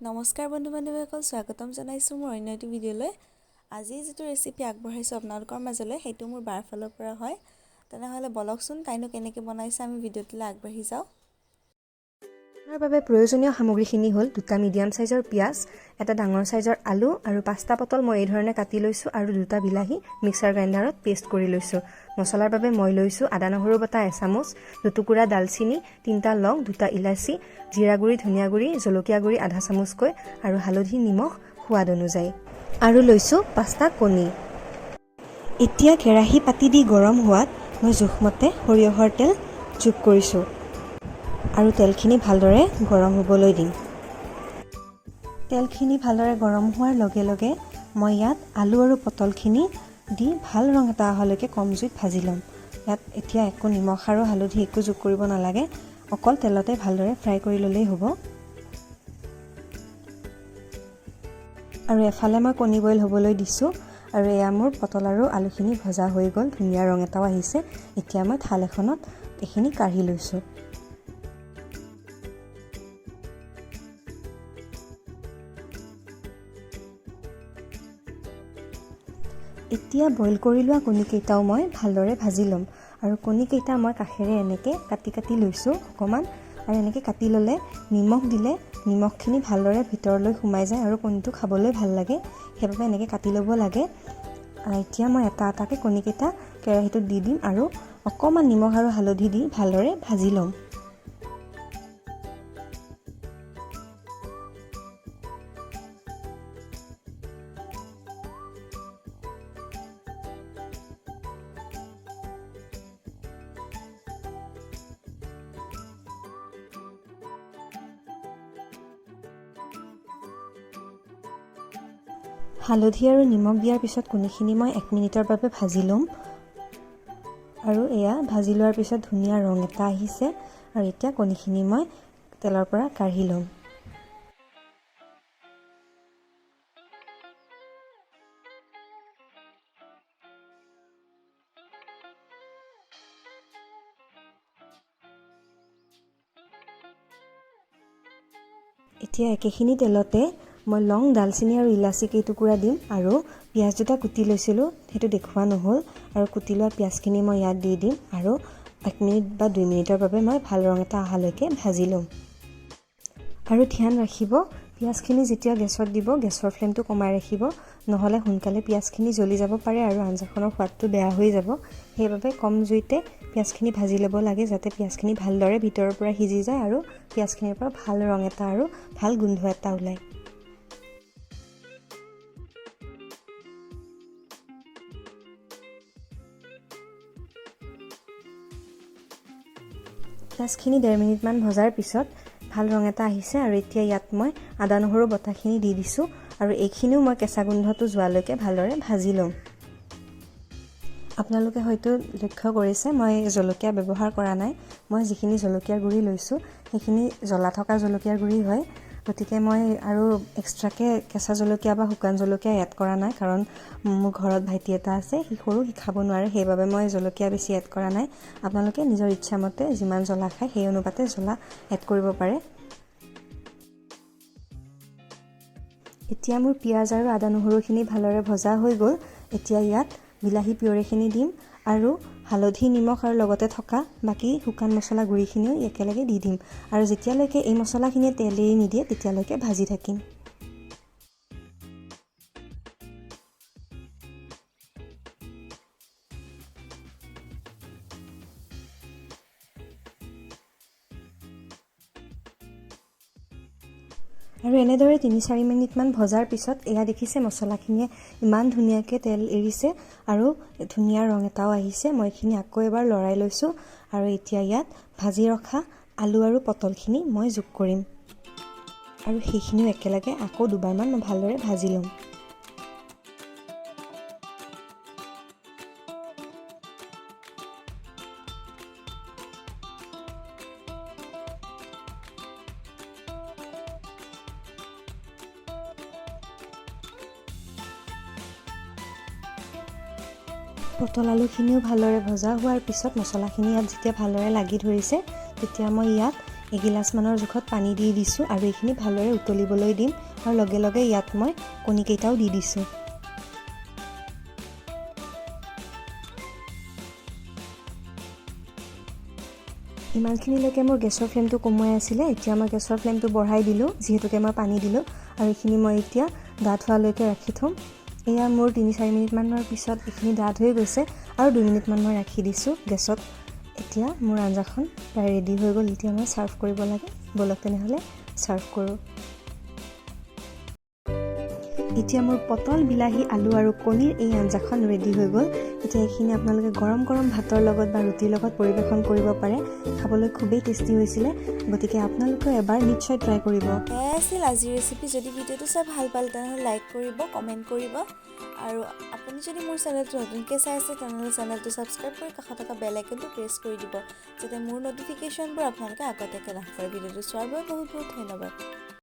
নমস্কাৰ বন্ধু বান্ধৱীসকল, স্বাগতম জনাইছোঁ মোৰ অন্য এটি ভিডিঅ'লৈ। আজি যিটো ৰেচিপি আগবঢ়াইছোঁ আপোনালোকৰ মাজলৈ, সেইটো মোৰ বাৰ ফালৰ পৰা হয়। তেনেহ'লে বলকচোন, তাইনো কেনেকৈ বনাইছে আমি ভিডিঅ'টোলৈ আগবাঢ়ি যাওঁ। ইয়াৰ বাবে প্ৰয়োজনীয় সামগ্ৰীখিনি হ'ল দুটা মিডিয়াম চাইজৰ পিঁয়াজ, এটা ডাঙৰ চাইজৰ আলু আৰু 5টা পটল মই এই ধৰণে কাটি লৈছোঁ আৰু দুটা বিলাহী মিক্সাৰ গ্ৰাইণ্ডাৰত পেষ্ট কৰি লৈছোঁ। মছলাৰ বাবে মই লৈছোঁ আদা নহৰু বটা এচামুচ, দুটুকুৰা ডালচিনি, 3টা লং, 2টা ইলাচি, জিৰা গুড়ি, ধনিয়া গুড়ি, জলকীয়া গুড়ি আধা চামুচকৈ আৰু হালধি, নিমখ সোৱাদ অনুযায়ী, আৰু লৈছোঁ 5টা কণী। এতিয়া কেৰাহী পাতি দি গৰম হোৱাত মই জোখমতে সৰিয়হৰ তেল যোগ কৰিছোঁ আৰু তেলখিনি ভালদৰে গৰম হ'বলৈ দিম। তেলখিনি ভালদৰে গৰম হোৱাৰ লগে লগে মই ইয়াত আলু আৰু পটলখিনি দি ভাল ৰং এটা অহালৈকে কম জুইত ভাজি ল'ম। ইয়াত এতিয়া একো নিমখ আৰু হালধি একো যোগ কৰিব নালাগে, অকল তেলতে ভালদৰে ফ্ৰাই কৰি ল'লেই হ'ব। আৰু এফালে মই কণী বইল হ'বলৈ দিছোঁ আৰু এয়া মোৰ পটল আৰু আলুখিনি ভজা হৈ গ'ল, ধুনীয়া ৰং এটাও আহিছে। এতিয়া মই থাল এখনত এইখিনি কাঢ়ি লৈছোঁ। এতিয়া বইল কৰি লোৱা কণীকেইটাও মই ভালদৰে ভাজি ল'ম। আৰু কণীকেইটা মই কাষেৰে এনেকৈ কাটি কাটি লৈছোঁ অকণমান, আৰু এনেকৈ কাটি ল'লে নিমখ দিলে নিমখখিনি ভালদৰে ভিতৰলৈ সোমাই যায় আৰু কণীটো খাবলৈ ভাল লাগে, সেইবাবে এনেকৈ কাটি ল'ব লাগে। এতিয়া মই এটা এটাকৈ কণীকেইটা কেৰাহীটোত দি দিম আৰু অকণমান নিমখ আৰু হালধি দি ভালদৰে ভাজি ল'ম। হালধি আৰু নিমখ দিয়াৰ পিছত কণীখিনি মই 1 মিনিটৰ বাবে ভাজি ল'ম। আৰু এয়া ভাজি লোৱাৰ পিছত ধুনীয়া ৰং এটা আহিছে। আৰু এতিয়া কণীখিনি মই তেলৰ পৰা কাঢ়ি ল'ম। এতিয়া একেখিনি তেলতে মই লং, ডালচিনি আৰু ইলাচি কেইটুকুৰা দিম আৰু পিঁয়াজ দুটা কুটি লৈছিলোঁ, সেইটো দেখুওৱা নহ'ল। আৰু কুটি লোৱা পিঁয়াজখিনি মই ইয়াত দি দিম আৰু 1 মিনিট বা 2 মিনিটৰ বাবে মই ভাল ৰং এটা অহালৈকে ভাজি ল'ম। আৰু ধ্যান ৰাখিব, পিঁয়াজখিনি যেতিয়া গেছত দিব গেছৰ ফ্লেমটো কমাই ৰাখিব, নহ'লে সোনকালে পিঁয়াজখিনি জ্বলি যাব পাৰে আৰু আঞ্জাখনৰ সোৱাদটো বেয়া হৈ যাব। সেইবাবে কম জুইতে পিঁয়াজখিনি ভাজি ল'ব লাগে, যাতে পিঁয়াজখিনি ভালদৰে ভিতৰৰ পৰা সিজি যায় আৰু পিঁয়াজখিনিৰ পৰা ভাল ৰং এটা আৰু ভাল গোন্ধ এটা ওলায়। পিঁয়াজখিনি 1.5 মিনিটমান ভজাৰ পিছত ভাল ৰং এটা আহিছে আৰু এতিয়া ইয়াত মই আদা নহৰু বটাখিনি দি দিছোঁ আৰু এইখিনিও মই কেঁচা গোন্ধটো যোৱালৈকে ভালদৰে ভাজি ল'ম। আপোনালোকে হয়তো লক্ষ্য কৰিছে মই জলকীয়া ব্যৱহাৰ কৰা নাই। মই যিখিনি জলকীয়াৰ গুড়ি লৈছোঁ সেইখিনি জ্বলা থকা জলকীয়াৰ গুড়ি হয়, গতিকে মই আৰু এক্সট্ৰাকৈ কেঁচা জলকীয়া বা শুকান জলকীয়া এড কৰা নাই, কাৰণ মোৰ ঘৰত ভাইটি এটা আছে, সি সৰু, সি খাব নোৱাৰে, সেইবাবে মই জলকীয়া বেছি এড কৰা নাই। আপোনালোকে নিজৰ ইচ্ছামতে যিমান জ্বলা খায় সেই অনুপাতে জ্বলা এড কৰিব পাৰে। এতিয়া মোৰ পিঁয়াজ আৰু আদা নহৰুখিনি ভালদৰে ভজা হৈ গ'ল। এতিয়া ইয়াত বিলাহী পিয়ৰিখিনি দিম আৰু হালধি, নিমখ আৰু লগতে থকা বাকী শুকান মছলা গুড়িখিনিও একেলগে দি দিম আৰু যেতিয়ালৈকে এই মছলাখিনিয়ে তেল এৰি নিদিয়ে তেতিয়ালৈকে ভাজি থাকিম। আৰু এনেদৰে 3-4 মিনিটমান ভজাৰ পিছত এয়া দেখিছে মছলাখিনিয়ে ইমান ধুনীয়াকৈ তেল এৰিছে আৰু ধুনীয়া ৰং এটাও আহিছে। মই এইখিনি আকৌ এবাৰ লৰাই লৈছোঁ আৰু এতিয়া ইয়াত ভাজি ৰখা আলু আৰু পটলখিনি মই যোগ কৰিম আৰু সেইখিনিও একেলগে আকৌ দুবাৰমান মই ভালদৰে ভাজি ল'ম। পটল আলুখিনিও ভালদৰে ভজা হোৱাৰ পিছত মছলাখিনি ইয়াত যেতিয়া ভালদৰে লাগি ধৰিছে তেতিয়া মই ইয়াত এগিলাচমানৰ জোখত পানী দি দিছোঁ আৰু এইখিনি ভালদৰে উতলিবলৈ দিম আৰু লগে লগে ইয়াত মই কণীকেইটাও দি দিছোঁ। ইমানখিনিলৈকে মোৰ গেছৰ ফ্লেমটো কমোৱাই আছিলে, এতিয়া মই গেছৰ ফ্লেমটো বঢ়াই দিলোঁ, যিহেতুকে মই পানী দিলোঁ। আৰু এইখিনি মই এতিয়া ডাঠ হোৱালৈকে ৰাখি থ'ম। এয়া মোৰ 3-4 মিনিটমানৰ পিছত এইখিনি ডাঠ হৈ গৈছে আৰু 2 মিনিটমান মই ৰাখি দিছোঁ গেছত। এতিয়া মোৰ আঞ্জাখন প্ৰায় ৰেডি হৈ গ'ল। এতিয়া মই ছাৰ্ভ কৰিব লাগে। ব'লক তেনেহ'লে ছাৰ্ভ কৰোঁ। এতিয়া মোৰ পটল, বিলাহী, আলু আৰু কণীৰ এই আঞ্জাখন ৰেডি হৈ গ'ল। এতিয়া এইখিনি আপোনালোকে গৰম গৰম ভাতৰ লগত বা ৰুটিৰ লগত পৰিৱেশন কৰিব পাৰে। খাবলৈ খুবেই টেষ্টি হৈছিলে, গতিকে আপোনালোকেও এবাৰ নিশ্চয় ট্ৰাই কৰিব। এয়াই আছিল আজিৰ ৰেচিপি। যদি ভিডিঅ'টো চাই ভাল পালে তেনেহ'লে লাইক কৰিব, কমেণ্ট কৰিব আৰু আপুনি যদি মোৰ চেনেলটো নতুনকৈ চাই আছে তেনেহ'লে চেনেলটো ছাবস্ক্ৰাইব কৰি কাষত থকা বেল আইকনটো প্ৰেছ কৰি দিব, যাতে মোৰ ন'টিফিকেশ্যনবোৰ আপোনালোকে আগতীয়াকৈ লাভ কৰে। ভিডিঅ'টো চোৱাৰ বাবে বহুত বহুত ধন্যবাদ।